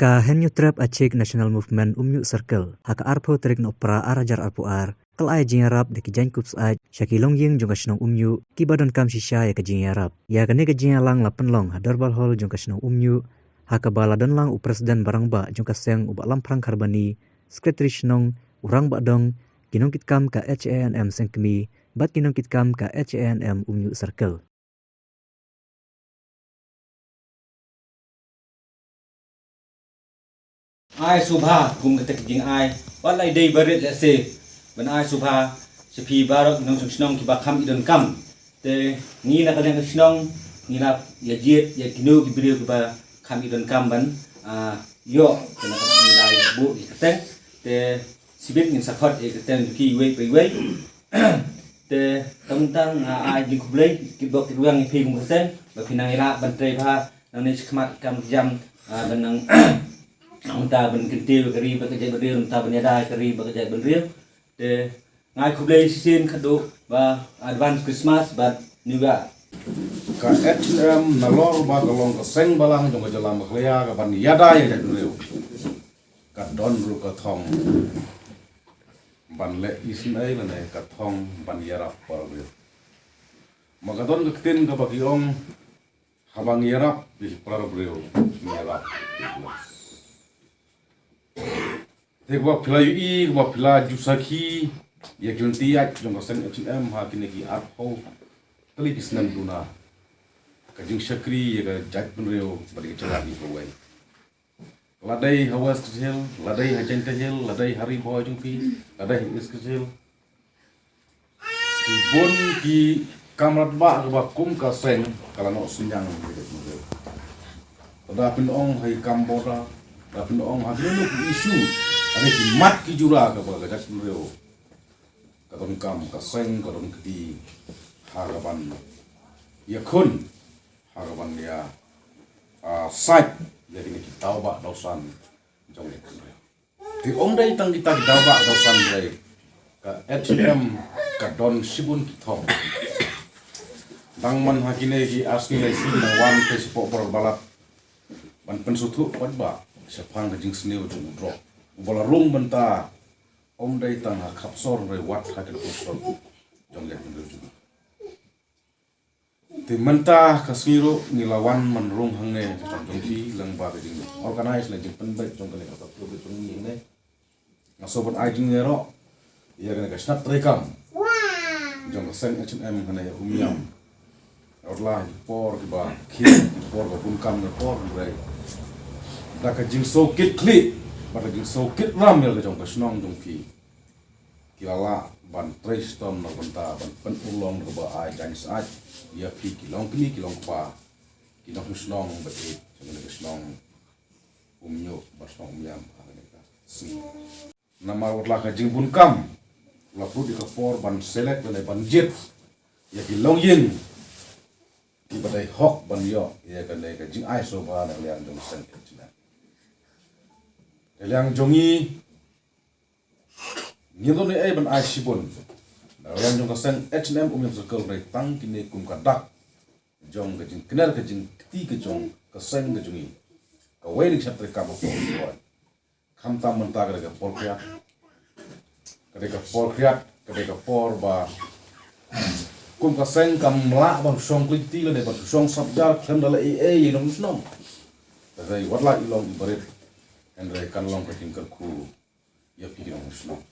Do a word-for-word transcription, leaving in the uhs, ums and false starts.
Ka Hynñiewtrep Achik National Movement Umñiuh Circle, ha ka arphew tarik Nohprah ar hajar arphew ar, ka la ai jingïarap da ki jaiñkup syaid sha ki longïing jong ka shnong Umñiuh kiba donkam shisha ïa ka jingïarap. Ïa kane ka jingïalang la pynlong ha Dorbar Hall jong ka shnong Umñiuh, ha kaba la don lang u President ba rangbah jong ka seng u Bah Lamphrang Kharbani, Secretary shnong, u Rangbah Dong, ki nongkitkam ka H A N M Sengkmie bad ki nongkitkam ka H A N M Umñiuh Circle. Ai sngewbha kum kata ka jingai, wat la i dei barit lehse ban ai sngewbha sha phi baroh ki nongshong shnong kiba kham i donkam. Te ngi na ka liang ka shnong ngi la ïa jied ïa kino ki briew kiba kham i donkam ban, ah, ïoh, te na ka ngi la ïa buh ïa ka teng. Te sibit ngin sa khot ïa ka teng ki iwei pa iwei. Te tang tang, ah, ai jingkhublei ki bok ki ruang ïa phi kum ka seng ba phi nang ïa lah ban trei bha nangne shakhmat ki kam ki jam, ah, ban nang nangta ban kyntiew ka ri bad ka jaitbynriew, nangta ban ïada ka ri bad ka jaitbynriew. Te nga ai khublei shisien khadduh ba advance Christmas bad New Year. Ka H N M nalor ba ka long ka seng balang jong ka jylla Meghalaya kaban ïada ïa ka jaitbynriew, ka don ruh ka thong ban leh isynei lane ka thong ban ïarap para briew. Ma ka don ka ktien kaba ki ong, haba ngi ïarap ïa ki para briew, ngi ïarap. Te kaba phi la ïohi, kaba phi la ju sakhi ïa ki lynti ïaid jong ka seng H N M ha kine ki arphew tylli ki snem duna, ka jingshakri ïa ka jaitbynriew bad ïa ka jylla hi kawei. La dei ha West Khasi Hills, la dei ha Jaintia Hills, la dei ha Ri Bhoi jong phi, la dei ha East Khasi Hills. Ki bun ki kam radbah kaba kum ka seng ka la noh synñiang. Lada phin ong ha i kam border, lada phin ong ha kino kino ki issue, ha ki mat ki jura kaba ka jaitbynriew ka donkam, ka seng ka donkti ha kaban ïakhun, ha kaban ïa, ah, sait ïa kine ki daw bah daw san jong ka jaitbynriew. Te ym dei tang kita ki daw bah daw san, hynrei ka H N M ka don shibun ki thong. Dang man ha kine ki ar sngi lai sngi nang wan te shapoh Border Balat ban pynsngewthuh paidbah shaphang ka jingsniew jong u drok uba la rung bynta, ym dei tang ha khap sor hynrei wat ha ki kut sor jong ka jaitbynriew jong ngi. Te mynta ka sngi ruh ngi la wan ban rung hangne ha ka jong phi lyngba ka jingorganize lane jingpynbeit jong kane ka sap jong ngi hangne. Nga sngewbha ban ai jingïaroh ïa kane ka shnat treikam jong ka seng H N M hangne ha Umiam. Wat la ki por kiba khie, ki por ba bun kam, ki por hynrei da ka jingsngewkit khlieh bad ka jingsngewkit ram ïa la ka jong ka shnong jong phi, ki la lah ban trei shitom na ka bynta ban pynurlong kaba ai jaiñ syaid ïa phi ki long kmie ki long kpa, ki nongshong shnong ba ïeit jong kane ka shnong Umñiuh bad shnong Umiam ha kane ka sngi. Namar wat la ka jingbun kam la pynlut ïa ka por ban select lane ban jied ïa ki longïing kiba dei hok ban ïoh ïa kane ka jingai sngewbha na ka liang jong ka seng H N M. Na ka liang jong ngi, ngi don ei ei ban ai shibun na ka liang jong ka seng H N M Umiam Circle, hynrei tang kine kum ka dak jong ka jingkner ka jingkti ka jong ka seng ka jong ngi. Kawei na ki shnat treikam ba phi ong, khamtam mynta ka dei ka por khriat, ka dei ka por khriat, ka dei ka por ba kum ka seng kam lah ban shong khlei kti lane ban shong sap jar khlem da leh ei ei ïa ki nongshong shnong. Hynrei wat la i long i barit, hynrei kan long ka jingkyrkhu ïa phi ki nongshong shnong.